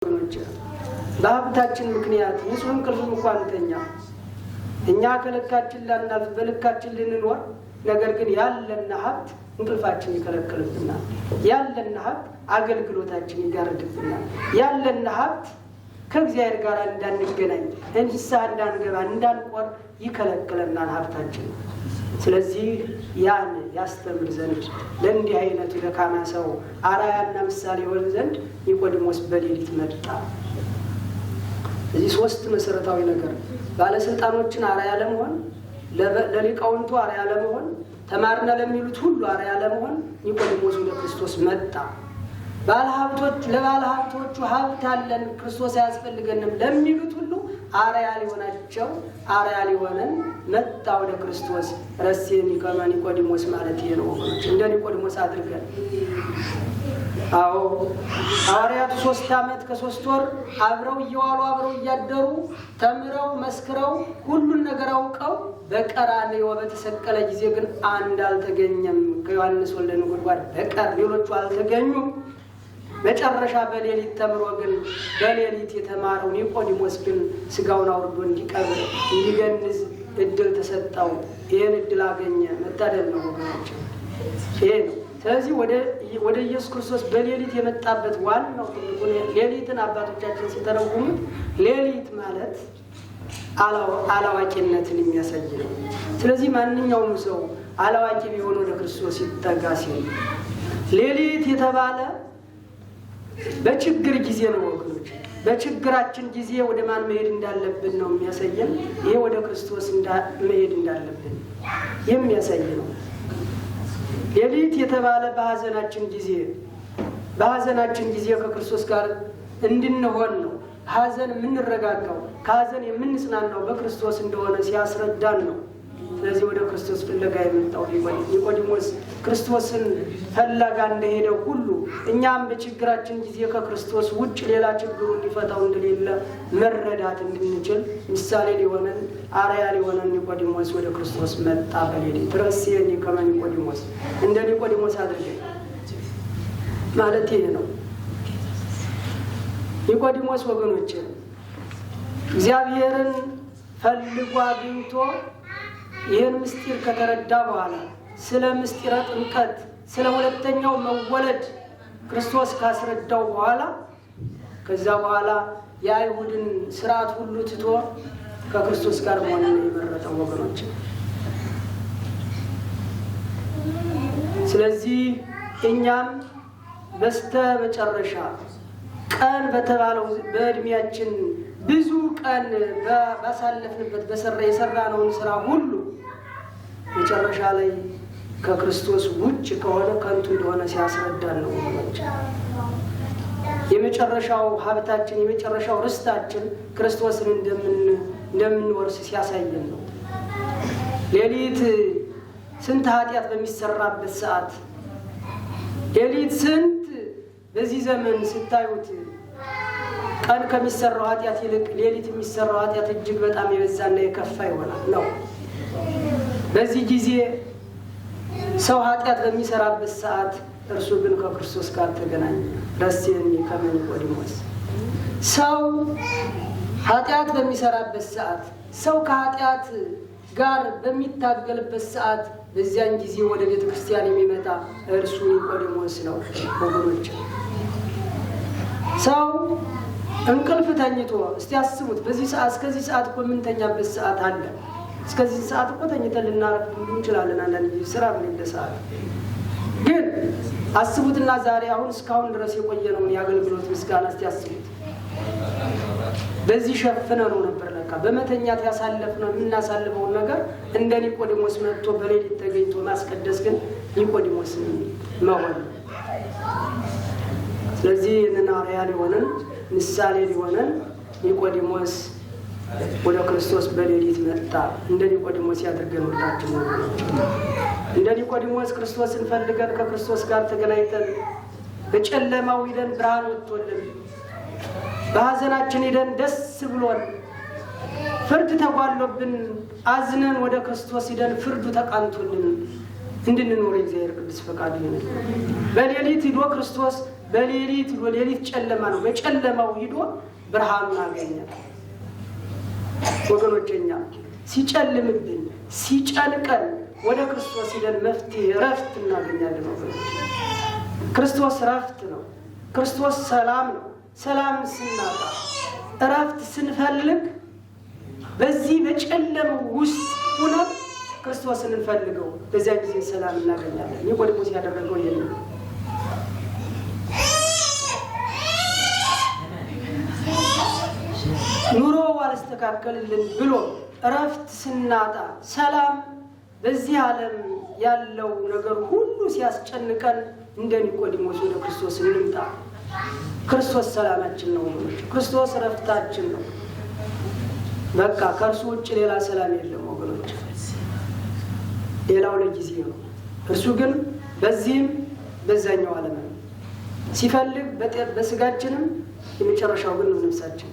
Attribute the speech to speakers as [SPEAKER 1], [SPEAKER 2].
[SPEAKER 1] ወገኖች፣ በሀብታችን ምክንያት ንጹሕ እንቅልፍ እንኳን እንተኛ። እኛ ከልካችን ላናልፍ በልካችን ልንኖር፣ ነገር ግን ያለን ሀብት እንቅልፋችን ይከለክልብናል። ያለን ሀብት አገልግሎታችን ይጋርድብናል። ያለን ሀብት ከእግዚአብሔር ጋር እንዳንገናኝ፣ ንስሐ እንዳንገባ፣ እንዳንቆር ይከለክለናል ሀብታችን። ስለዚህ ያን ያስተምር ዘንድ ለእንዲህ አይነቱ ደካማ ሰው አርአያና ምሳሌ ይሆን ዘንድ ኒቆዲሞስ በሌሊት መጣ። እዚህ ሶስት መሰረታዊ ነገር ባለስልጣኖችን አርአያ ለመሆን፣ ለሊቃውንቱ አርአያ ለመሆን፣ ተማርነ ለሚሉት ሁሉ አርአያ ለመሆን ኒቆዲሞስ ወደ ክርስቶስ መጣ። ባለሀብቶች ለባለሀብቶቹ ሀብት አለን ክርስቶስ አያስፈልገንም ለሚሉት ሁሉ አርአያ ሊሆናቸው አርአያ ሊሆነን መጣ ወደ ክርስቶስ። ረሴኒ ከመ ኒቆዲሞስ ማለት ይሄ ነው ወገኖች፣ እንደ ኒቆዲሞስ አድርገን። አዎ፣ ሐዋርያቱ 3 ዓመት ከ3 ወር አብረው እየዋሉ አብረው እያደሩ ተምረው መስክረው ሁሉን ነገር አውቀው በቀራንዮ በተሰቀለ ጊዜ ግን አንድ አልተገኘም። ከዮሐንስ ወልደ ነጎድጓድ በቀር ሌሎቹ አልተገኙም። መጨረሻ በሌሊት ተምሮ ግን በሌሊት የተማረው ኒቆዲሞስ ግን ስጋውን አውርዶ እንዲቀብር እንዲገንዝ እድል ተሰጠው። ይህን እድል አገኘ። መታደል ነው ወገኖች፣ ይሄ ነው። ስለዚህ ወደ ኢየሱስ ክርስቶስ በሌሊት የመጣበት ዋናው ትልቁ ሌሊትን አባቶቻችን ሲተረጉሙት ሌሊት ማለት አላዋቂነትን የሚያሳይ ነው። ስለዚህ ማንኛውም ሰው አላዋቂ ቢሆን ወደ ክርስቶስ ይጠጋ ሲል፣ ሌሊት የተባለ በችግር ጊዜ ነው ወገኖች። በችግራችን ጊዜ ወደ ማን መሄድ እንዳለብን ነው የሚያሳየን። ይሄ ወደ ክርስቶስ መሄድ እንዳለብን የሚያሳይ ነው። ሌሊት የተባለ በሀዘናችን ጊዜ ከክርስቶስ ጋር እንድንሆን ነው። ሀዘን የምንረጋጋው ከሀዘን የምንጽናናው በክርስቶስ እንደሆነ ሲያስረዳን ነው። ስለዚህ ወደ ክርስቶስ ፍለጋ የመጣው ኒቆዲሞስ ክርስቶስን ፍለጋ እንደሄደው ሁሉ እኛም በችግራችን ጊዜ ከክርስቶስ ውጭ ሌላ ችግሩን ሊፈታው እንደሌለ መረዳት እንድንችል ምሳሌ ሊሆነን አርአያ ሊሆነን ኒቆዲሞስ ወደ ክርስቶስ መጣ በሌሊት። ረሴኒ ከመ ኒቆዲሞስ፣ እንደ ኒቆዲሞስ አድርገኝ ማለት ይሄ ነው። ኒቆዲሞስ ወገኖች እግዚአብሔርን ፈልጎ አግኝቶ ይህን ምስጢር ከተረዳ በኋላ ስለ ምስጢረ ጥምቀት፣ ስለ ሁለተኛው መወለድ ክርስቶስ ካስረዳው በኋላ ከዛ በኋላ የአይሁድን ስርዓት ሁሉ ትቶ ከክርስቶስ ጋር መሆንን የመረጠው ወገኖች። ስለዚህ እኛም በስተ መጨረሻ ቀን በተባለው በእድሜያችን ብዙ ቀን ባሳለፍንበት የሰራነውን ስራ ሁሉ መጨረሻ ላይ ከክርስቶስ ውጭ ከሆነ ከንቱ እንደሆነ ሲያስረዳን ነው ወገኖች። የመጨረሻው ሀብታችን የመጨረሻው ርስታችን ክርስቶስን እንደምንወርስ ሲያሳየን ነው። ሌሊት ስንት ኃጢአት በሚሰራበት ሰዓት፣ ሌሊት ስንት በዚህ ዘመን ስታዩት ቀን ከሚሰራው ኃጢአት ይልቅ ሌሊት የሚሰራው ኃጢአት እጅግ በጣም የበዛና የከፋ ይሆናል ነው። በዚህ ጊዜ ሰው ኃጢአት በሚሰራበት ሰዓት እርሱ ግን ከክርስቶስ ጋር ተገናኘ። ረሴኒ ከመ ኒቆዲሞስ። ሰው ኃጢአት በሚሰራበት ሰዓት፣ ሰው ከኃጢአት ጋር በሚታገልበት ሰዓት በዚያን ጊዜ ወደ ቤተ ክርስቲያን የሚመጣ እርሱ ኒቆዲሞስ ነው ወገኖች። ሰው እንቅልፍ ተኝቶ እስቲ አስቡት። በዚህ ሰዓት እስከዚህ ሰዓት እኮ የምንተኛበት ሰዓት አለ። እስከዚህ ሰዓት እኮ ተኝተን ልናረፍ ሁሉ እንችላለን። አንዳንድ ጊዜ ስራ በሌለ ሰዓት ግን አስቡትና ዛሬ አሁን እስካሁን ድረስ የቆየነውን የአገልግሎት ምስጋና እስቲ አስቡት። በዚህ ሸፍነ ነው ነበር ለካ በመተኛት ያሳለፍነው የምናሳልፈውን ነገር እንደ ኒቆዲሞስ መጥቶ በሌሊት ተገኝቶ ማስቀደስ ግን ኒቆዲሞስ መሆን። ስለዚህ ይህንን አርአያ ሊሆነን ምሳሌ ሊሆነን ኒቆዲሞስ ወደ ክርስቶስ በሌሊት መጣ። እንደ ኒቆዲሞስ ያድርገን ሁላችን ወገኖች። እንደ ኒቆዲሞስ ክርስቶስን ፈልገን ከክርስቶስ ጋር ተገናኝተን በጨለማው ሂደን ብርሃን ወጥቶልን፣ በሐዘናችን ሂደን ደስ ብሎን፣ ፍርድ ተጓሎብን አዝነን ወደ ክርስቶስ ሂደን ፍርዱ ተቃንቶልን እንድንኖር የእግዚአብሔር ቅዱስ ፈቃዱ ይሁንልን። በሌሊት ሂዶ ክርስቶስ በሌሊት፣ ሌሊት ጨለማ ነው። በጨለማው ሂዶ ብርሃኑን አገኘ። ወገኖች፣ እኛ ሲጨልምብን ሲጨንቀን ወደ ክርስቶስ ሂደን መፍትሄ እረፍት እናገኛለን። ወገኖች፣ ክርስቶስ እረፍት ነው። ክርስቶስ ሰላም ነው። ሰላም ስናጣ፣ እረፍት ስንፈልግ፣ በዚህ በጨለመው ውስጥ ሆነን ክርስቶስን እንፈልገው። በዚያ ጊዜ ሰላም እናገኛለን። ኒቆዲሞስ ያደረገው ይሄን ነው። ኑሮ አልስተካከልልን ብሎ እረፍት ስናጣ፣ ሰላም በዚህ ዓለም ያለው ነገር ሁሉ ሲያስጨንቀን እንደ ኒቆዲሞስ ወደ ክርስቶስ እንምጣ። ክርስቶስ ሰላማችን ነው። ክርስቶስ እረፍታችን ነው። በቃ ከእርሱ ውጭ ሌላ ሰላም የለም ወገኖች። ሌላው ለጊዜ ነው። እርሱ ግን በዚህም በዛኛው ዓለም ነው። ሲፈልግ በስጋችንም፣ የመጨረሻው ግን ነው ነፍሳችን።